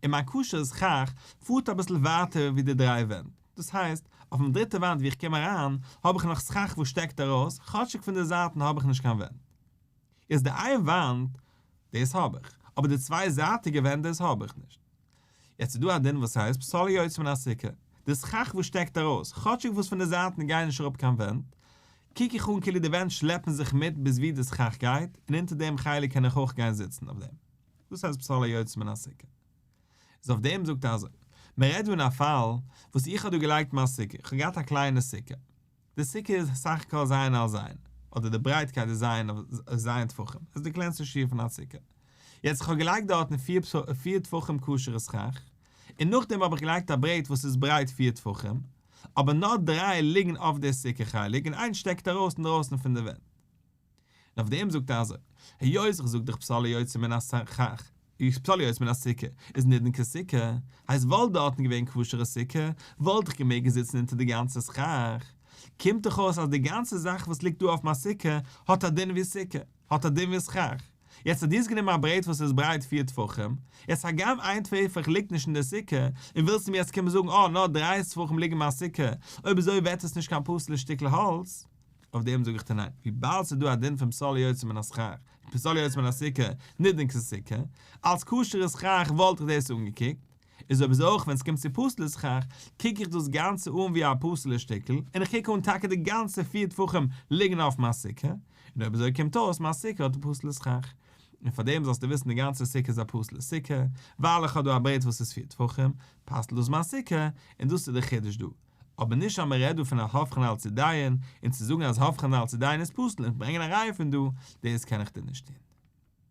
און מיין כשר'ע סכך פארט אביסל ווייטער ווי די דריי ווענט, דאס הייסט, אויפן דריטע וואנט ווי איך קום אריין, האב איך נאך סכך וואס שטעקט ארויס, כאטשיג פון די זייטן האב איך נישט קיין ווענט. איז די איין וואנט, דאס האב איך, אבער די צוויי זייטיגע ווענט דאס האב איך נישט. יעצט איז דא א דין וואס הייסט פסל היוצא מן הסוכה, די סכך וואס שטעקט ארויס, כאטשיג וואס פון די זייטן גייען נישט אראפ קיין ווענט, קוק איך אן כאילו די ווענט שלעפן זיך מיט ביז ווי די סכך גייט, און אונטער דעם חלק קען איך אויך גיין זיצן אויף דעם. דאס הייסט פסל היוצא מן הסוכה. איז אויף דעם זאגט ער אזוי, מען רעדט דא אין א פאל וואס איך האב דא געלייגט מיין סוכה, איך האב געהאט א קליינע סוכה, די סוכה איז סך הכל זיין על זיין, אדער די ברייטקייט איז זיין אויף זיין טפחים, עס איז די קלענסטע שיעור פון א סוכה. יעצט איך האב געלייגט דארטן פיר טפחים כשר'ע סכך, און נאכדעם האב איך געלייגט א ברעט וואס איז ברייט פיר טפחים, אבער נאר דריי ליגן אויף די סוכה חלק און איינס שטעקט ארויס אינדרויסן פון די ווענט. און אויף דעם זאגט ער אזוי, היות איך זאג דיך פסל היוצא מן הסכך, פסל היוצא מן הסוכה איז נידון כסוכה, הייסט וואלט דארטן געווען כשר'ע סוכה, וואלט איך געמעגט זיצן אונטער די גאנצע סכך. קומט דאך אויס אז די גאנצע זאך וואס ליגט דא אויף מיין סוכה האט א דין ווי סוכה, האט א דין ווי סכך. יעצט אז דו האסט גענומען א ברעט וואס איז ברייט פיר טפחים, יעצט הגם איין טפח ליגט נישט אין די סוכה, און ווילסטו מיר יעצט קומען זאגן אה נאר דריי טפחים ליגן אין מיין סוכה, אויב אזוי ווערט עס נישט קיין פסול'ע שטיקל האלץ. אויף דעם זאג איך דיר ניין, וויבאלד ס'איז דא א דין פון פסל היוצא מן הסכך, פסל היוצא מן הסוכה, נידון כסוכה, אלס כשר'ע סכך וואלט איך דאס אנגעקוקט, איז אויב אזוי אויך ווען ס'קומט צו פסול'ע סכך, קוק איך דאס גאנצע אן ווי א פסול'ע שטיקל, און איך קוק אן טאקע די גאנצע פיר טפחים ליגן אויף מיין סוכה, און אויב אזוי קומט אויס מיין סוכה האט א פסול'ע סכך. און פאר דעם זאלסטו וויסן די גאנצע סוכה איז א פסול'ע סוכה, ווייל איך האב דא א ברעט וואס איז פיר טפחים, פסל'ט דאס מיין סוכה, און דאס איז די חידוש דא. אבער נישט אז מען רעדט דא פון א הופכין על צידיהן, און צו זאגן אז הופכין על צידיהן איז פסול און ברענגען א ראיה פון דא, דאס קען איך דיר נישט טון.